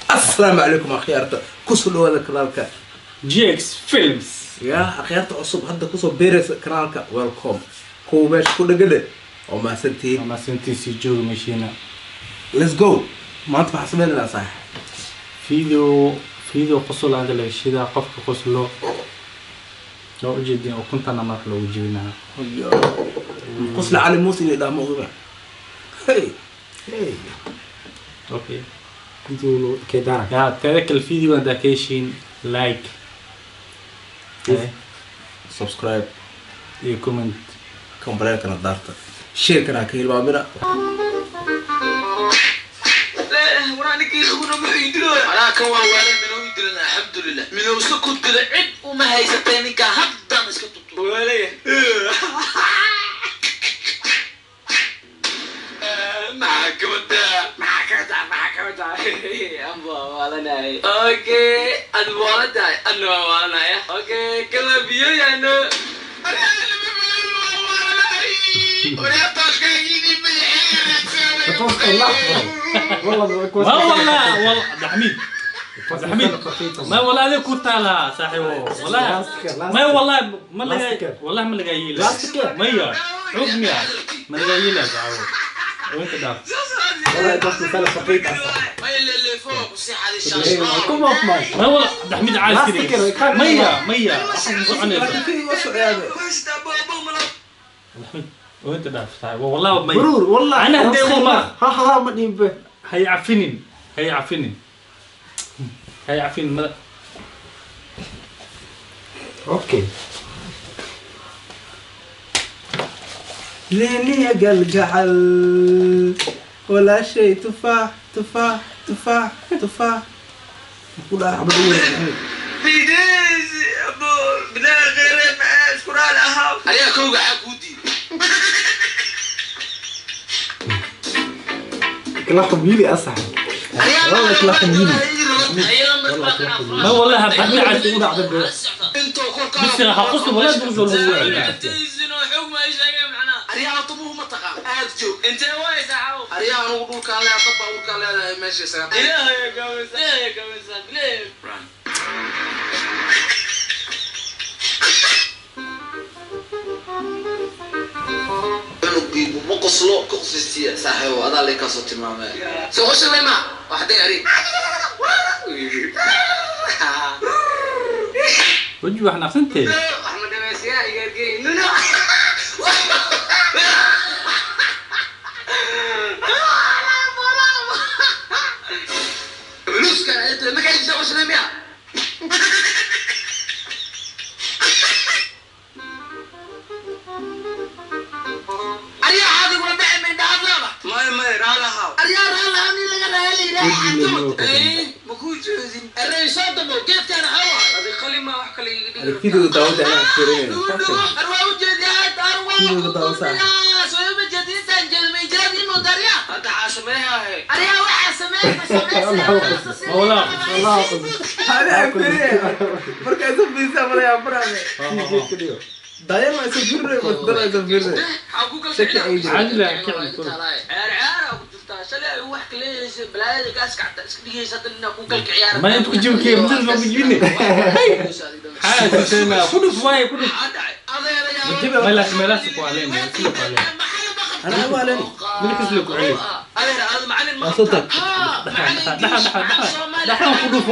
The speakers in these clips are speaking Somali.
Asalaamu calaykum, akhyaarta kusoo dhawaada kanaalka GX Films. Ya akhyaarta cusub hadda kusoo beeraysa kanaalka, welcome. Kuwa meesha ku dhegane oo mahadsantihiin. Mahadsantiisii, jooga meeshiina. Let's go. Maanta waxaan sameynaynaa, saaxiib? Video qosol aada laga shidaa, qofka qoslo loo ujeedin ukuntana madax loogu jibinaa. Qosla Cali Muuse inay dhaamo ogiba. Hey hey. Okay. Video keedara. Ya teeda kale, video haddaa ka heshiin, like, subscribe iyo comment. Kambareelkana daarta, share-kana ka hilmaamina. Anaa kan waa waala minuu dilan, alxamdulilah, minuu iska ku dila, cid uma haysatee, ninkaa haddan iska tutu waalaya. Maxkamadda, maxkamadda, maxkamadda amba waalanay. Okay, ad waaladahay, adna waa waalanaya. Okay, kala biyo yaano. ما والله والله عبد الحميد، عبد الحميد، ما والله هذا كنت على صاحبي، والله ما والله ما لقى، والله ما لقى يلا ما هي عوف ميا ما لقى يلا صاحبي، وانت داف. والله تاخذ سنة فقيت. Kom op, man. ما والله عبد الحميد عايز كده مية مية. Laakiin video waa socdaade. عبد الحميد، وانت داف صاحبي، والله مية. Broer, والله. أنا هدي والله. ها ها، ما نيم. هيعفنن هيعفنن هيعفنن ما Okay. Liiniya galgacal walaashay, tufaax tufaax tufaax tufaax ku dhaca xabad u weyn. Ayaa kowga xaa kuu diiday? Ik jullie أصح. والله ik jullie. ما والله عبد الحميد عايز. Intuu بس هقص ولا تقول. Aryaha tumuhu ma taqaan, aad joog intee waysa caw. Aryaha anugu dhulkaan leeyahay, dabba dhulkaan leedahay meesha isaga. Ilaahay gawisa, ilaahay gawisa. Cunugiigu ma qoslo ka qosaysiya, saaxiibo, adaa lay kaasoo tilmaamaya soo qoslay ma waxday ari. وجه واحنا سنتين. Wax ma dhamaysiyaa igaargey nuno. Buluuskan magaciisa qoslay miya? Aryaa xaadigula dhaci mayn dhaaflaaba may may raalahaw. Aryaa raalahaw nin laga raala ma kuu jeedin array soo damo geedkaan hawa adi qalima wax kale iga dhigi. Video daawada anaa fiirinayna. Arwaa u jeediyaa arwaa. Videoga daawo saaxiib. Soo ma jeedin intaan jeedmay jiraad imo darya hadda xaasameeyahay. Aryaa waxaa sameey ma ما والله. والله. Anaa fiirinayna marka isa fiirsaa malaya faraade dayan waa isa fiirinay, bas dana isa fiirinay shaki ay jirin. عادي، لا كعب كله. ما انت كتجيب كيف مثل ما بتجيني حاسس انا كله شويه كله. ما لا ما لا سكوا علينا سلكوا علينا. Anaa u haleeni. ملك سلكوا عليه. Waa soo tag. دحن دحن دحن دحن كله.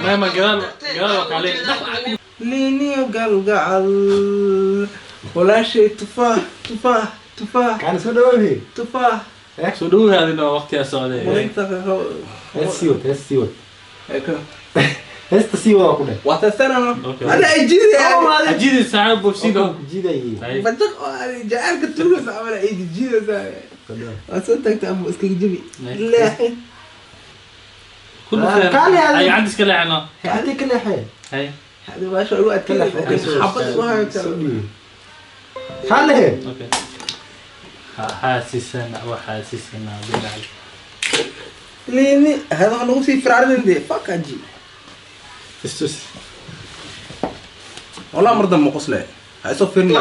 ما ما قال قال عليه دحن. Liiniyo galgacal walaashay, tufaax tufaax tufaax. كان سو دوبي. Tufaax. سو دو هذه انه وقتها السعوديه. هسي ود هسي ود هسي سي ود كله. Waa tasanano. Okay. Ana ay jiidaya. اجيد الساعه بوبسيدو. جيداي. Bajaq oo ay jacaylka tuugaysa camal ay jiidaysaa. Waa soo tagta abu iskaga jabi leexi. كله. قال يا هاي عندك كلا انا. هذيك اللي حين. هاي. Hadi baasha ugu adkeynaysa xabad u haysa. خليه. اوكي، حاسسنا وحاسسنا بالعلم. ليني هذا هو سي فرارين دي فاك اجي استس والله مرضى ما قصله هاي صفرني.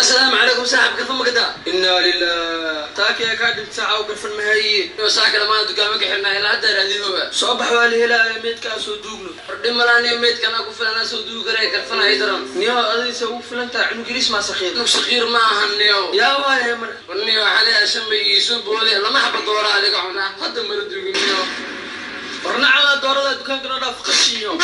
السلام عليكم صاحب كيف مقدا إنا لله تاكي يا كادم ساعة وقف المهيين وساكن ما دقامك حنا إلى هذا الذي هو صباح والي هلا ميت كاسو دوغنو ردي ملاني ميت كان أكو فلان سو دوغري كرفنا هيدران نيو هذا سو فلان تاع إنجليز ما سخير نو سخير ما هنيو يا واي مر ونيو علي أشم يسوب بولي لما حب دورة عليك عنا هذا مر دوغنيو ورنا على دورة دكان كنا فقشيو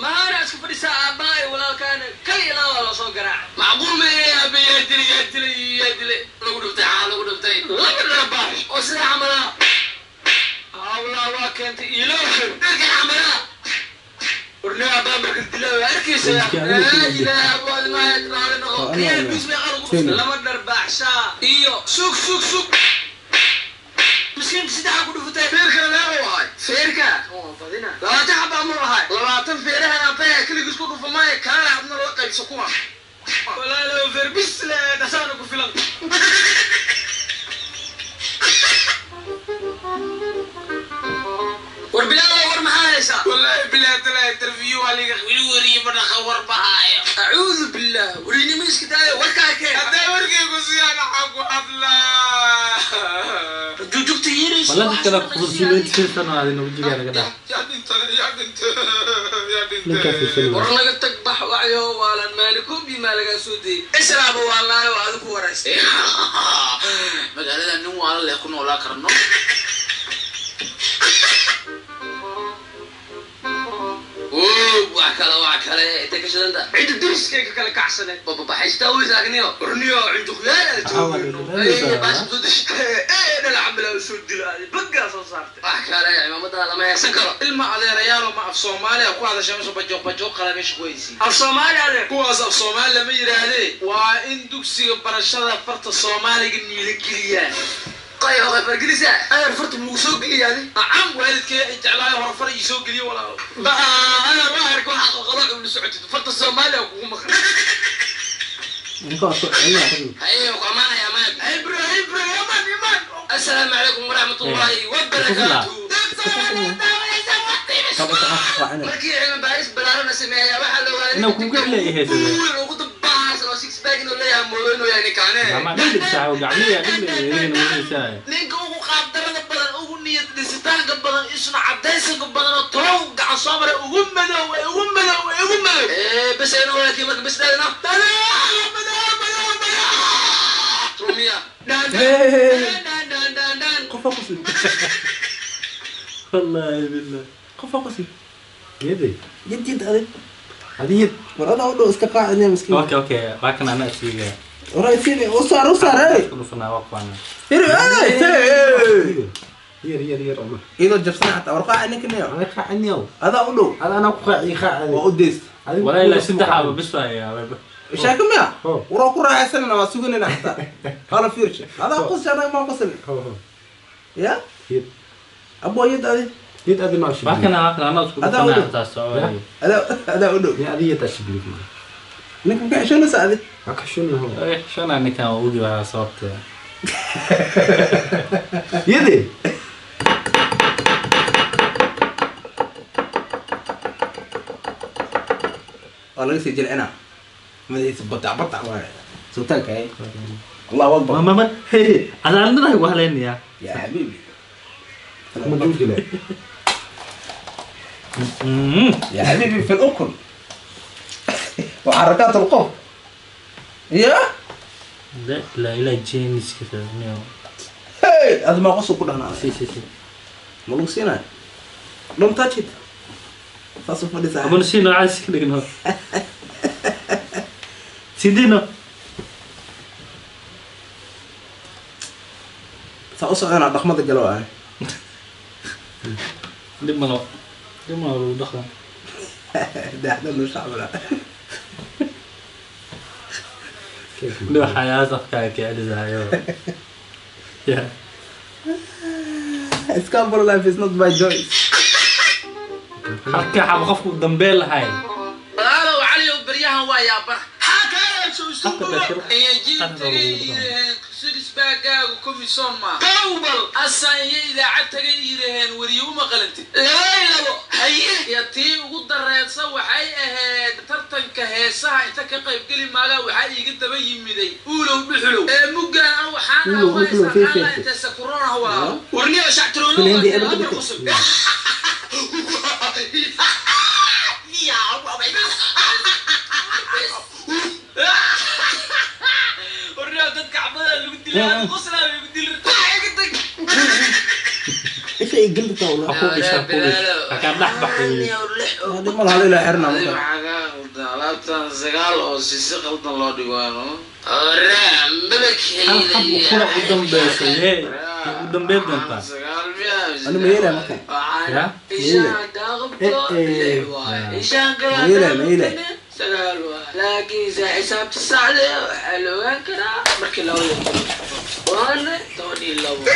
ما أنا أشوف رسالة باي ولا كان كل لا ولا صقرع معقول ما يا أبي يدري يدري يدري لو قلت تعال لو قلت لا بالرباح وسنا عملا والله واكنت يلوخ ترجع عملا ورنا بامر قلت له أركيس يا لا أبو ما يطلع لنا يا بس ما لما نربح شا إيو سوق سوق سوق مسكين سيدها كله فتاة فيرك لا هو هاي فيرك لا تحب أمر هاي لا تنفيرها أنا بيا كل جزء كله فما كان عندنا الوقت يسكوها ولا لو فير بس لا تسانك فيلم وربلا ور محايسة والله بلا تلا انترفيو عليك ولوري بنا خور بهاي أعوذ بالله وريني مسك تاعي وركاك هذا وركي قصي أنا حق الله والله كلا خصوصي سنة هذه نوجي أنا كده يا ورنا تكبح وعيه وعلى مالكم بما لقى سودي اشرب والله وهذا كورس مقالة إنه على اللي يكون ولا كرنو وعكلا وعكلا انت كشدنت عند الدرس كيك كلا كعسنه بابا حيستوي ساكنيو رنيو عند خيال اي باش تدش ايه نلعب لا سود بقى صارت وعكلا يا عمامه لما يسكر ilma adeerayaal ma af Soomaaliya ku hadashay ma bajo bajo qalamesh qoysi af Soomaaliya adeer kuwaas af Soomaaliya ma yiraahdee waa in dugsiga barashada farta Soomaaliga niila geliyaa قاي هو فرقليسة أنا فرت موسوق لي هذه عم والدك جعلها هو فرق يسوق لي ولا أنا راهرك واحد غلط من سعودي فرت الصومالي ومخ أيوة كمان يا مان إبرو إبرو يا مان يا مان السلام عليكم ورحمة الله وبركاته. مركي علم باريس بلارنا سمعها واحد لو إنه كوكب لي هذا ninka ugu qaabdarada badan ugu niyad dhisitaanka badan isna cadaysanka badan oo tolow gacan soo maray ugu madow ugu madow ugu madow bas aynu walaalkii marka bas dhaadna rumiya qofa qosli wallahi billah qofa qosli yadi jid jid adig هذه مرة أقول إسكا قاعد مسكين أوكي أوكي لكن أنا أسيجا ورأي وصار وصار إيه كله وقفنا إيه هير هير هير عمر إذا جبسنا حتى ورقة عنك النيو أنا خا عني هذا أقوله هذا أنا خا خا وأديس ولا لا سد حابة بس يا شاكم يا وراك راح سنة ما سوقنا حتى هذا فيرش هذا قص أنا ما قص يا أبو يد هذه يد هذه ما شي لكن أنا هذا أقوله هذا أقوله يا هذه تشبيه نك شنو سألي؟ شنو هو؟ إيه شنو أنا كان أقول على صوت يدي والله يسجل أنا ما أدري بطع بطع صوتك هاي الله أكبر ما ما هي أنا عندنا وهلين يا يا حبيبي موجود يا حبيبي في الأكل وحركات القف يا لا لا لا جينيس كذا هاي هذا ما قصوا كلها هنا سي سي سي ملوك سينا don't touch it فاصف ما دي أبو سينا عايز كده سيدنا سأوصل أنا ضخمة الجلوة لما لما دخل ده احنا مش عملها لو حياة أفكارك يا عزيزي Yeah. Scarborough life is not by choice. Halka xabo qofku u dambeyn lahay. Walaalow Cali ow, baryahan waa yaabana. Sixbaagaagu commission ma qawbal asan iyo idaacad tagay yidhaheen weriye uma qalantid labay labo haye iyo tii ugu dareedsa waxay ahayd tartanka heesaha inta ka qaybgeli maagaa waxaa iiga daba yimiday uulow dhuxulow ee muggaan an waxaan Uulow Dhuxulow, fee. Inteesa corona walaalo warniyo shactiroolo. Filendi eber ka dhigtay. Warniyo dadka cabada lagu dilay qoslaa lagu dilay. Isha ay gelta wallah. Ha ku gasho, ha ku gasho, ha kaa dhex baxday. Hadii ma laha ilaa xirna marka. Alaabtan sagaal oo si qaldan loo dhigo. Hal xab ukuna u dambeysay yee u dambeyn doontaa. Ani ma yeelaya marka. Ya. Eh, eh. Ma yeelaya, ma yeelaya. Sagaal waa, laakiin se xisaabta saxda waxaa la ogaan karaa markii laba waana 12.